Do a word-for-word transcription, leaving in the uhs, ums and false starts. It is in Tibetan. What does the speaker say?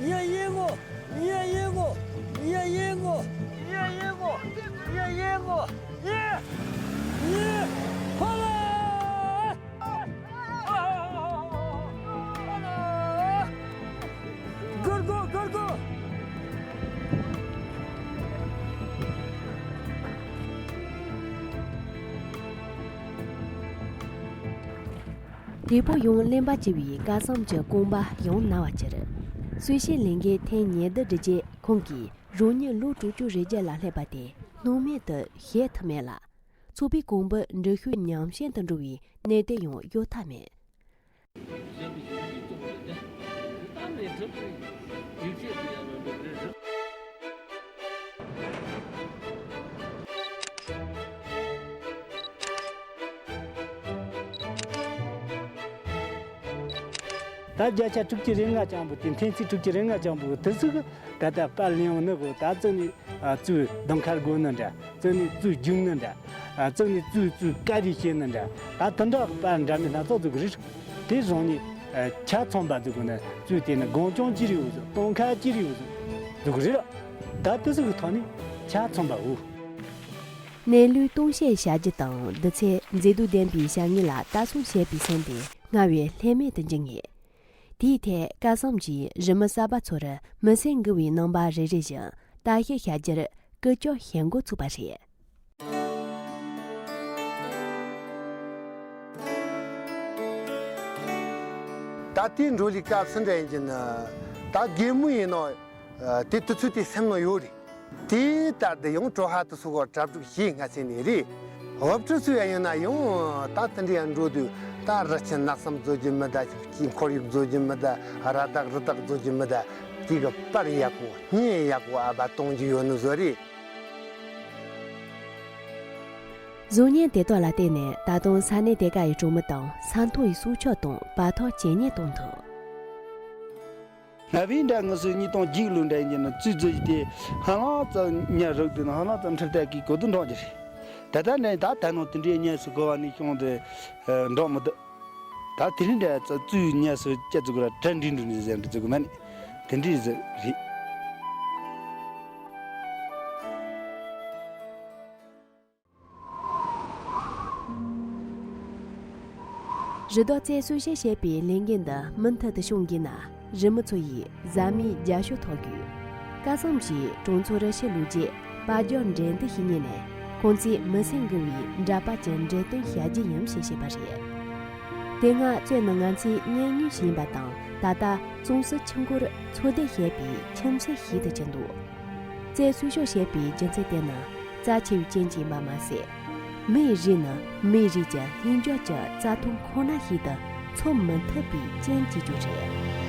ཡེ་ཡེ་ངོ། ཡེ་ཡེ་ངོ། ཡེ་ཡེ་ངོ། ཡེ་ཡེ་ངོ། ཡེ་ཡེ་ངོ། ཡེ། ཡེ། ཕ་ལ། སྒོར་སྒོར་སྒོར་སྒོར། དེ་པོ་ཡང་གླེན་པ་ཆེ་བའི་སྐལ་བཟང་གི་རྐང་པ་ཡང་ན་བར་གྱུར། གསོལ་ཞིང་ལས་འགན་ཐེངས་ཉེར་བདུན་བསྒྲུབས་རྗེས་ཁོང་གིས་རང་ཉིད་ལོ་དྲུག་ཅུ་རེ་བརྒྱད་ལ་སླེབས་པ་དེ་སྣང་མེད་དུ་བཞད་ཐུབ་མེད་ལ། ཚོགས་པའི་གོང་བུ་འགྲུལ་བཞུད་ཉམས་ཞན་དུ་འགྲོ་བའི་གནད་དོན་ཡང་གཡོལ་ཐབས་མེད། ད་བརྒྱ་ཆ་དྲུག་ཅུ་རེ་ལྔ་ཅན་པོ་དེ། འཐེན་ཚིག་དྲུག་ཅུ་རེ་ལྔ་ཅན་པོ་དེ་ཚོ་གི་ད་ལྟ་པར་ལེན་ཡོང་ནི་གོ། ད་བཙུགས་ནས་ཨ་བཙུགས་གདོང་ཁར་དགོས་ནི་འདྲ། བཙུགས་ནས་བཙུགས་རྒྱུག་ནི་འདྲ། ཨ་བཙུགས་ནས་བཙུགས་བཙུགས་ཀ་རེ་བྱེད་ནི་འདྲ། ད་དེ་འདྲ་པར་འདྲ་མིན་སྣ་ཚོགས་བཙུགས་གི་རེད། དེ་བཟུང་ནས་ཨ་ཆ་ཚང་པ་བཙུགས་གོ་ནི། བཙུགས་དེ་ནི་སྒོང་རྐྱང་གཅིག་རེ་བཙུགས། སྟོང་ཁ་གཅིག་རེ་བཙུགས་བཙུགས་གི་རེད། ད་དེ་ཚོ་གི་ཐོག་ནས་ཆ་ཚང་པ་འོ། གནས་ལུས་སྟོང་བཤད་བྱ་རྒྱུ་དང་། འདི་ཚེ་མཛེས་སྡུག་ལྡན་པའི་བྱ་ངན་ལ་ལྟ་སྲུང་བྱེད་པའི་སེམས་དེ་སྔར་བས་ལྷད་མེད་དུ་འགྱུར་ངེས། དེའི་ཐད་སྐལ་བཟང་གིས་རི་མི་གསར་པ་ཚོར་མི་སེམས་འགུལ་བའི་རྣམ་པ་རེ་རེ་བཞིན་ལྟ་བཤལ་བྱ་རྒྱུར་ཀུན་སྤྱོད་བྱེད་འགོ་ཚུགས་པ་རེད། ད་ལྟའི་འགྲོ་ལུགས་སྐབས་སུ་འདྲ་ཡིན་གྱི་ན། ད་རྒན་མོ་ཡིན་ནོ། ཨ་དེ་དུས་ཚོད་དེ་སེམས་ནང་ཡོད་རེད། དེ་ལྟར་དུ་ཡང་གྲོ་ཧ་དུ་སོ་གོ་གྲ་སྒྲིག་བྱེད་སྔ་ཚེ་ནས་རེད། སློབ་ཕྲུག་ཚོ་ཡང་ཡིན་ན་ཡང་ད་དེ་འདྲ་ཡང་འགྲོ་དུས་ད་རི་ཆེན་ནགས་གསུམ་བཟོ་རྒྱུ་མི་གདའ། ཁྱི་ཁོར་ཡུག་བཟོ་རྒྱུ་མི་གདའ། ར་དྭགས་རི་དྭགས་བཟོ་རྒྱུ་མི་གདའ། དེ་གི་པར་ཡག་པོ་བརྙན་ཡག་པོ་ཨ་བ་གཏོང་རྒྱུ་ཡོད་ནི་བཟོ་རེད། གཟུགས་བརྙན་དེ་དག་ལ་བརྟེན་ནས་ད་དུང་ས་གནས་དེ་ག་ཡི་གྲོང་མི་དང་ས་མཐོ་ཡི་སྲོག་ཆགས་དང་བར་ཐག་ཇེ་ཉེ་གཏོང་ཐུབ། ང་བའི་འདྲ་ངུ་སོའི་ཉིས་སྟོང་བརྒྱད་ལོ་འདྲ་ཡིན་ན་བཙུགས་བཙུགས་ཀྱི་དེ་ཧ་ལམ་ཙམ་ཉ་རུག་དེ་ན་ཧ་ལམ་ཙམ་འཁྲབ་སྟེགས་ཀྱི་གོ་དུ་འགྲོ་རྒྱུ་རེད། ད་ལྟ་ནས་ད་ད་ནང་དེ་འདྲའི་ཉ་སུ་གོ་བ་ནས་བྱུང་དེ་འགྲོ་མི་འདུག་ད་དེ་རིང་འདྲ་ཙམ་བཙུགས་ཉ་སུ་སྐྱ་བཙུགས་ར་གྲ་འགྲིག་འགྲོ་ནས་ཟེར་འདྲ་བཙུགས་གི་མ་ནི་དེ་འདྲའི་ཟེར་རེད། རི་དྭགས་རྩད་གསོ་ཞེས་བཤད་པའི་ལས་འགན་འདི་མུ་མཐུད་དུ་སྐྱོང་དགོས་ན། རི་མི་ཚོ་ཡིས་ཟ་མའི་རྒྱ་ཤོག་ཐོག་དགོས། སྐལ་བཟང་གིས་གྲོང་ཚོ་རི་ཕྱི་ལོག་རྗེས་པར་རྒྱག་འགྲན་བསྡུར་ཞིག་གཉེར་ནས། ཁོང་ཚོས་མི་སེམས་འགུལ་བའི་འདྲ་པར་གྱི་འགྲེམས་སྟོན་བྱ་རྒྱུ་ཡིན་ཞེས་བཤད་པ་རེད། དེ་སྔ་གཙོས་ནི་ང་ཚོས་མཉམ་ཉོས་བྱས་པ་དང་། ད་ལྟ་ཙོང་སུ་ཆུ་འགོར་འཚོ་སྡོད་བྱེད་པའི་ཁྱིམ་མཚེས་ཤིག་ཏུ་གྱུར་འདུག་རྩད་གསོ་ཞིང་བྱེད་པའི་རྒྱུ་མཚན་དེ་ནི་རྩ་ཆེ་བའི་རྐྱེན་གྱིས་ཡིན་པ་མ་ཟད། མིའི་རིགས་ནི་མིའི་རིགས་ཀྱི་ལྷིང་འཇགས་ཀྱི་རྩྭ་ཐང་ཁོ་ན་ཞིག་ཏུ་འཚོ་མི་ཐུབ་པའི་རྐྱེན་གྱིས་ཀྱང་རེད།